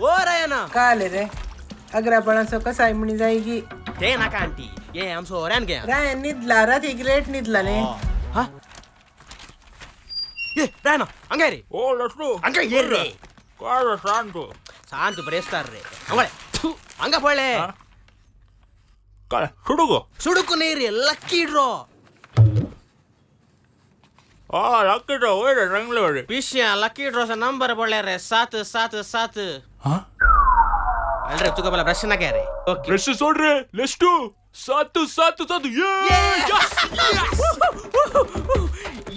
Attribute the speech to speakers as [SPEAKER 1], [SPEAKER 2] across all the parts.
[SPEAKER 1] ओ रायना
[SPEAKER 2] काल रे अग्रापणाचो कसाय म्हणी जायगी
[SPEAKER 1] ते नाका आंटी ये आमचो ओऱ्यान घे
[SPEAKER 2] रायन निदला रात एक लेट निदला न्ही
[SPEAKER 1] हा ए रायना हंगा रे
[SPEAKER 3] ओ लसू
[SPEAKER 1] हंगा ये रे
[SPEAKER 3] काय रे शांत
[SPEAKER 1] शांत बरेस्तार रे हंगळे हंगा पळले
[SPEAKER 3] काय सुडू गो
[SPEAKER 1] सुडुकू नाही रे लक्की ड्रॉ
[SPEAKER 3] हा लक्की ड्रॉ होय रे चांगले रे
[SPEAKER 1] पिश्या लक्की ड्रॉचा नंबर पडले रे 7 7 7.
[SPEAKER 3] हा
[SPEAKER 1] अल्रे तुका मला ब्रश नका रे. ओके
[SPEAKER 3] ब्रश सोड रे लेस्टू 7 7 7. ये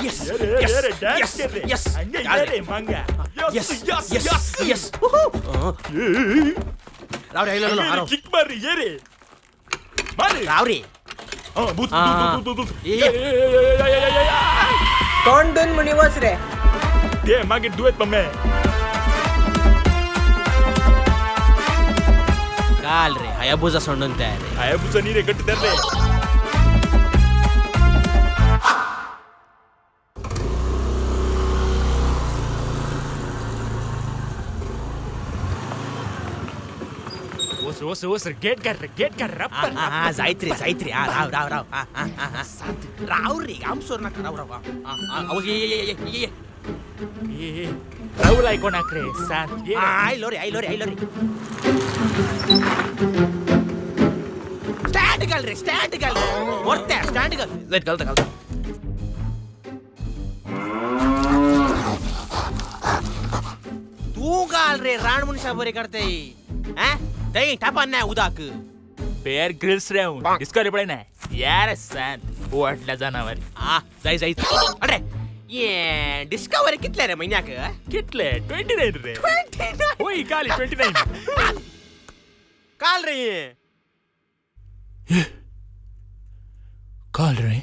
[SPEAKER 1] यस
[SPEAKER 3] ये रे
[SPEAKER 1] यस
[SPEAKER 3] डांस कर रे
[SPEAKER 1] यस
[SPEAKER 3] हंगे ये रे मंगा.
[SPEAKER 1] Yes
[SPEAKER 3] yes
[SPEAKER 1] yes
[SPEAKER 3] yes
[SPEAKER 1] yes. राव रे आयलो लो
[SPEAKER 3] किक मार रे ये रे मार रे.
[SPEAKER 1] राव रे.
[SPEAKER 3] हा भूत
[SPEAKER 1] हा.
[SPEAKER 3] भूत भूत
[SPEAKER 1] ये.
[SPEAKER 3] ये ये ये ये ये ये
[SPEAKER 2] तोंड दोन म्हणी वच रे.
[SPEAKER 3] ते मागीर दुयेत मम्मी.
[SPEAKER 1] काल रे हायाबुजा सोडून तयार रे.
[SPEAKER 3] हायाबुजा नी रे गट्टी धर रे. ओस ओस ओस गेट कर रे गेट कर रप्पर.
[SPEAKER 1] हा हा जायत रे जायत रे. हा राव राव राव. हा हा हा हा राव रे आमसोर नका राव राव. हा हा आवाज ये ये ये ये
[SPEAKER 3] ये ये राहुल ऐको नाक रे शांत ये.
[SPEAKER 1] आयलो रे आयलो रे आयलो रे. स्टँड घाल रे स्टँड घाल वरत्या स्टँड घाल जायत घालता घालता. तू घाल रे राण मनशा बरे करते हा तई टापान नाही उदाक.
[SPEAKER 3] बेअर ग्रिल्स रे डिस्कवरी पडे ना यार शांत वाटला जनावर.
[SPEAKER 1] हा जाई जाई. अरे ये डिस्कवरी कितले रे महिन्याक?
[SPEAKER 3] कितले 29 रे.
[SPEAKER 1] 29
[SPEAKER 3] होय काली 29.
[SPEAKER 1] काल रे
[SPEAKER 3] काल रे.